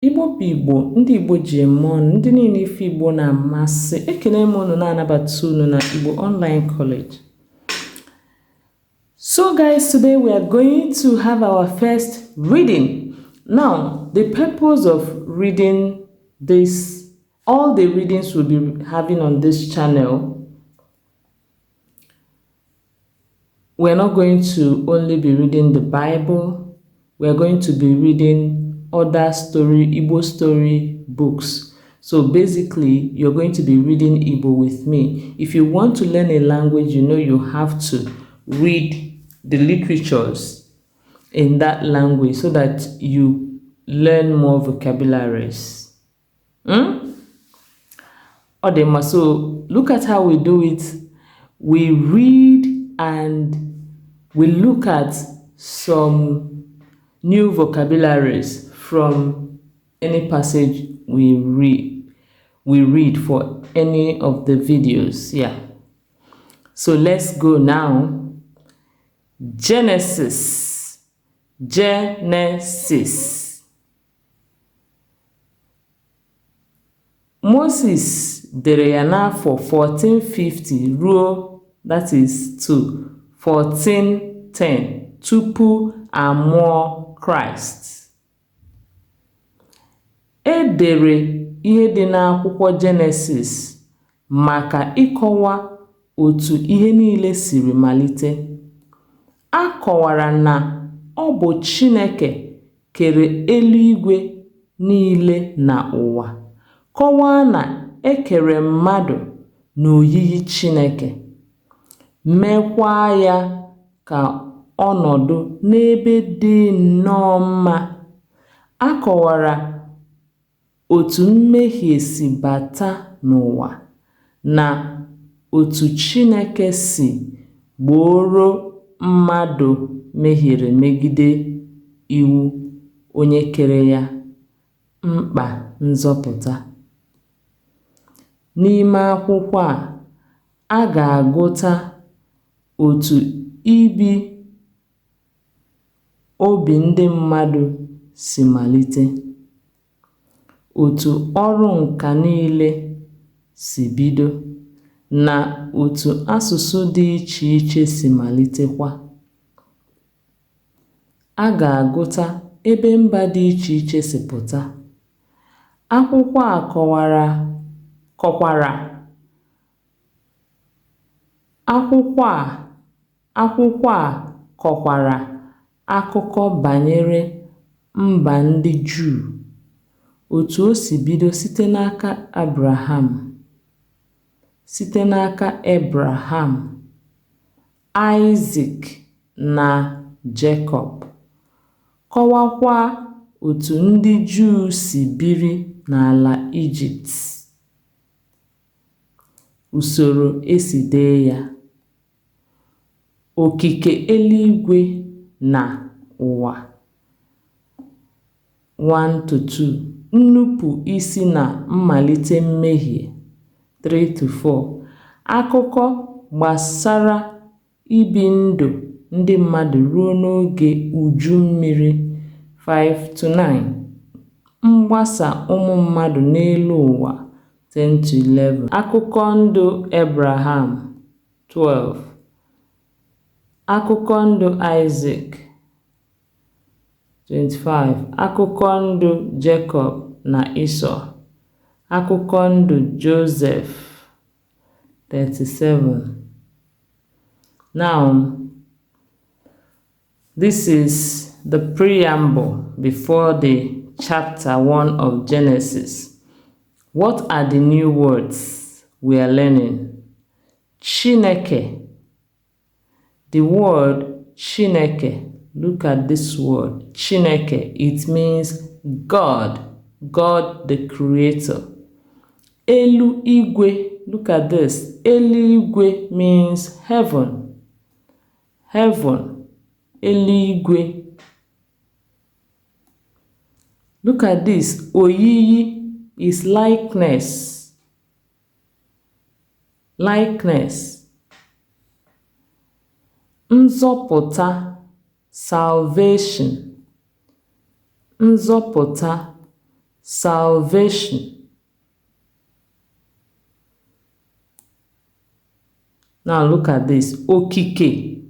Igbo bụ Igbo, ndị Igbo ji eme ọnụ, ndị niile ife Igbo na-amasị, ekene m unu na-anabata unu na Igbo Online College. So guys, today we are going to have our first reading. Now, the purpose of reading this, all the readings we'll be having on this channel, we're not going to only be reading the Bible, we're going to be reading other story, Igbo story books. So basically, you're going to be reading Igbo with me. If you want to learn a language, you know you have to read the literatures in that language so that you learn more vocabularies. Ọ dị mma. So look at how we do it. We read and we look at some new vocabularies from any passage we read for any of the videos. Yeah. So let's go now. Genesis. Genesis. Moses dere ya n'afọ 1450 ruo, that is to 1410 tupu a mụọ Kraịst. E dere ihe dị n'akwụkwọ Jenesis maka ịkọwa otu ihe niile siri malite. A kọwara na ọ bụ Chineke kere eluigwe niile na ụwa, kọwaa na e kere mmadụ n'oyiyi Chineke, meekwa ya ka ọ nọdụ n'ebe dị nnọọ mma. A kọwara otu mmehie si bata n'ụwa na otu Chineke si gbooro mmadụ mehiere megide iwu onye kere ya mkpa nzọpụta. N'ime akwụkwọ a, a ga-agụta otu ibi obi ndị mmadụ si malite, otu ọrụ nka niile si bido, na otu asụsụ dị iche iche si malitekwa. A ga-agụta ebe mba dị iche iche si pụta. Akwụkwọ a kọwara kọkwara Akwụkwọ a Akwụkwọ a kọkwara akụkọ banyere mba ndị Juu, otu o si bido site n'aka Abraham, site n'aka Ebraham, Aịzik na Jekọb, kọwaakwa otu ndị Juu si biri n'ala Ijipt. Usoro e si dee ya. Okike eluigwe na ụwa 1-2, Nnupu isi na mmalite mmehie 3-4, Akụkọ gbasara ibi ndụ ndị mmadụ ruo n'oge uju mmiri 5-9, Mgbasa ụmụ mmadụ n'elu ụwa 10-11, Akụkọ ndụ Ebraham 12, Akụkọ ndụ Aịzik 25, Akụkọ ndụ Jekọb na Ịsọ, Akụkọ ndụ Josef 37. Now, this is the preamble before the chapter 1 of Genesis. What are the new words we are learning? Chineke. The word Chineke, look at this word, Chineke, it means God, God the creator. Elu igwe, look at this. Eluigwe means heaven. Heaven. Eluigwe. Look at this. Oyiyi is likeness. Likeness. Nzọpụta, salvation. Nzọpụta. Salvation. Now look at this. Okike,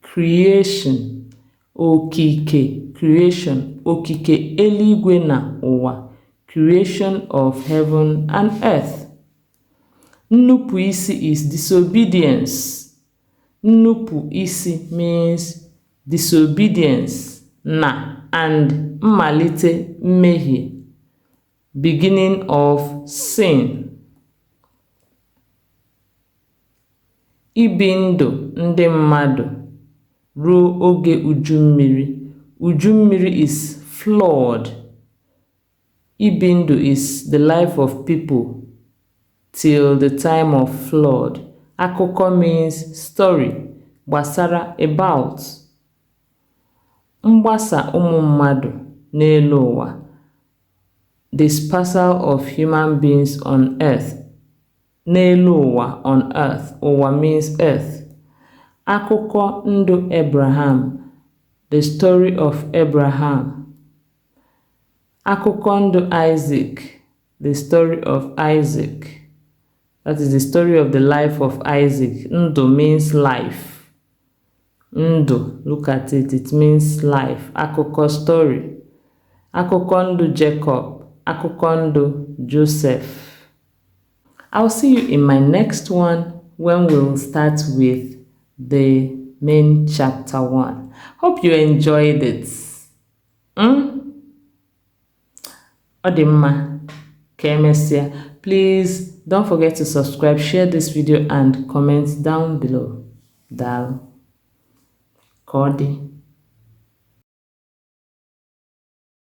creation. Okike, creation. Okike eluigwe na ụwa. Creation of heaven and earth. Nnupụ isi is disobedience. Nnupụ isi means disobedience na and mmalite mmehie, beginning of sin. Ibi ndụ ndị mmadụ ruo oge uju mmiri. Uju mmiri is flood. Ibi ndụ is the life of people till the time of flood. Akụkọ means story. Gbasara, about. Mgbasa ụmụ mmadụ n'elu ụwa. Dispersal of human beings on earth. N'elu ụwa, on earth. Ụwa means earth. Akụkọ ndụ Abraham. The story of Abraham. Akụkọ ndụ Isaac. The story of Isaac. That is the story of the life of Isaac. Ndụ means life. Ndụ, look at it, it means life. Akụkọ, story. Akụkọ ndụ Jacob. Akụkọ ndụ Joseph. I'll see you in my next one when we'll start with the main chapter 1. Hope you enjoyed it. Ọ dị mma, ka emesịa. Please don't forget to subscribe, share this video and comment down below. Daalụ. Ka ọ dị.